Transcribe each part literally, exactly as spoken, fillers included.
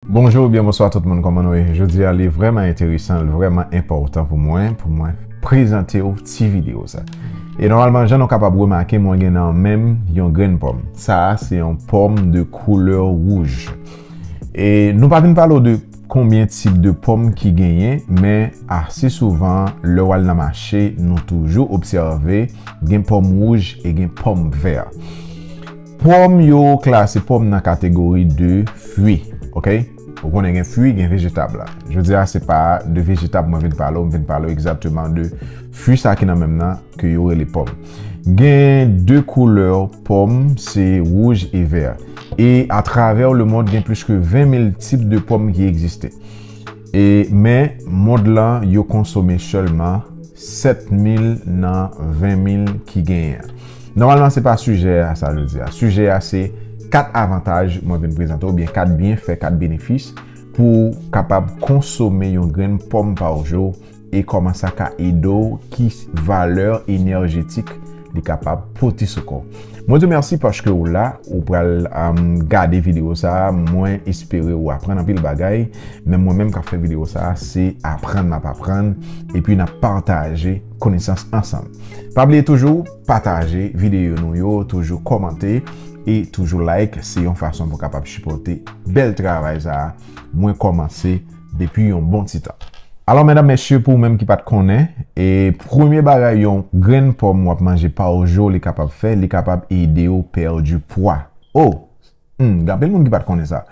Bonjou oubyen bonswa tout moun, kòman nou ye? Jodi a li vrèman enteresan, li vrèman enpòtan pou mwen, pou mwen prezante w ti videyo sa. E nòmalman, jan nou kapab remake, mwen gen nan men m yon grenn pòm. Sa a se yon pòm de koulè wouj. E nou pa vin pale w de konbyen tip de pòm ki genyen, men ase souvan, lè w al nan mache, nou toujou obsève gen pòm wouj e gen pòm vè. Pòm yo klase pòm nan kategori de fwi, ok? Ou konnen gen fwi, gen vejetab la. Jodi a, se pa de vejetab mwen vin pale w, m vin pale w egzakteman de fwi sa ki nan men m nan, ke yo rele pòm. Gen de koulè pòm, se wouj e vè. E atravè lemond, gen plis ke ven mil tip de pòm ki egziste. E, men, mond lan, yo konsome sèlman sèt mil nan ven mil ki genyen an. Nòmalman, se pa sijè a sa jodi a. Sijè a se kat avantaj mwen vin prezante w, oubyen kat byenfè, kat benefis pou w kapab konsome yon grenn pòm pa jou e kòman sa ka ede w, ki valè enèjetik li kapab pote sou kò w. Mwen di w mèsi paske w la, ou pral, um, gade videyo sa a. Mwen espere w aprann anpil bagay, men mwen menm k ap fè videyo sa a, se aprann m ap aprann, epi n ap pataje konesans ansanm. Pa bliye toujou pataje videyo nou yo, toujou kòmante e toujou like. Se yon fason pou w kapab sipòte bèl travay sa a mwen kòmanse depi yon bon ti tan. Alò, medam, mesye, pou ou menm ki pa t konnen, e premye bagay yon grenn pòm w ap manje pa jou li kapab fè, li kapab ede w pèdi pwa. Oh! Hmm, gen anpil moun ki pa t konnen sa.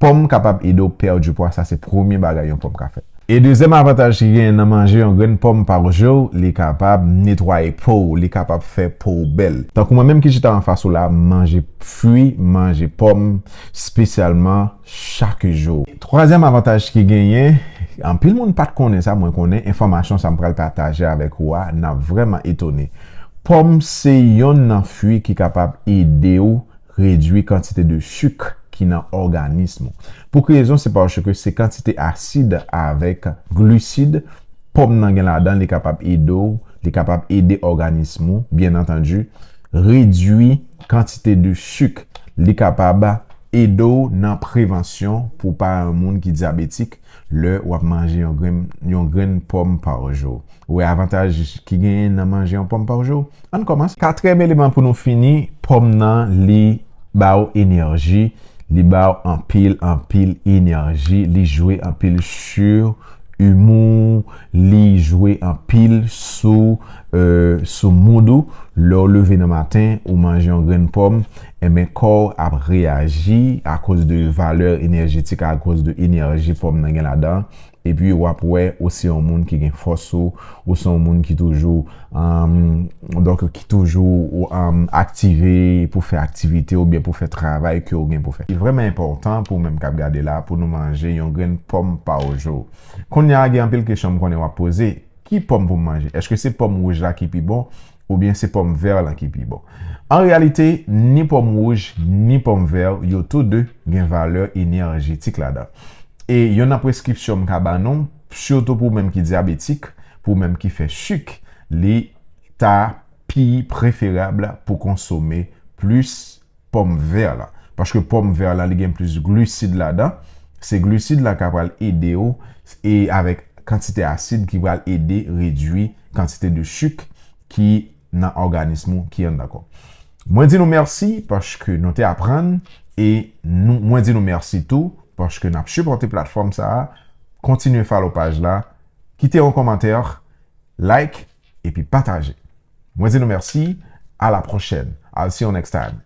Pòm kapab ede w pèdi pwa, sa se premye bagay yon pòm ka fè. E dezyèm avantaj ki genyen nan manje yon grenn pòm pa jou, li kapab netwaye po w, li kapab fè po w bèl. Tankou mwen menm ki chita anfas ou la, m manje fwi, m manje pòm, espesyalman chak jou. Twazyèm avantaj ki genyen, anpil moun pa t konnen sa, mwen konnen, enfòmasyon sa m pral pataje avèk ou a, n ap vrèman etone. Pòm se yonn nan fwi ki kapab ede w redui kantite de sik ki nan òganis ou. Pou ki rezon? Se paske se kantite asid avèk glisid pòm nan gen ladan, li kapab ede w, li kapab ede òganis ou, byen antandi, redui kantite de sik. Li kapab ede w nan prevansyon pou w pa yon moun ki dyabetik lè w ap manje yon grenn, yon grenn pòm pa jou. Ou wè avantaj ki genyen nan manje yon pòm pa jou? Ann kòmanse. Katriyèm eleman pou nou fini, pòm nan, li ba w enèji, li ba w anpil, anpil enèji, li jwe anpil sou imou, li jwe anpil sou, euh, sou mood ou. Lè w leve nan maten, ou manje yon grenn pòm, enben, kò w ap reyaji akoz de valè enèjetik, akoz de enèji pòm nan gen ladan. Epi w ap wè ou se yon moun ki gen fòs, ou, ou se yon moun ki toujou, um, donk, ki toujou, um, aktive pou fè aktivite oubyen pou fè travay ke w gen pou fè. Li vrèman enpòtan pou ou menm k ap gade la, pou nou manje yon grenn pòm pa jou. Kounye a, gen anpil kesyon m konnen w ap poze. Ki pòm pou m manje? Èske se pòm wouj la ki pi bon, oubyen se pòm vè lan ki pi bon? An reyalite, ni pòm wouj, ni pòm vè, yo tou de gen valè enèjetik ladan. E yonn nan preskripsyon m ka ba nou, sitou pou ou menm ki dyabetik, pou ou menm ki fè sik, li ta pi preferab pou konsome plis pòm vè lan. Paske pòm vè lan, li gen plis glisid ladan. Se glisid la k pral ede w, e avèk kantite asid ki pral ede redui kantite de sik ki nan òganis ou, ki anndan kò w. Mwen di nou mèsi paske nou te aprann, e nou, mwen di nou mèsi tou paske n ap sipòte platfòm sa a. Kontinye follow paj la, kite yon kòmantè, like, epi pataje. Mwen di nou mèsi, à la prochaine. I'll see you next time.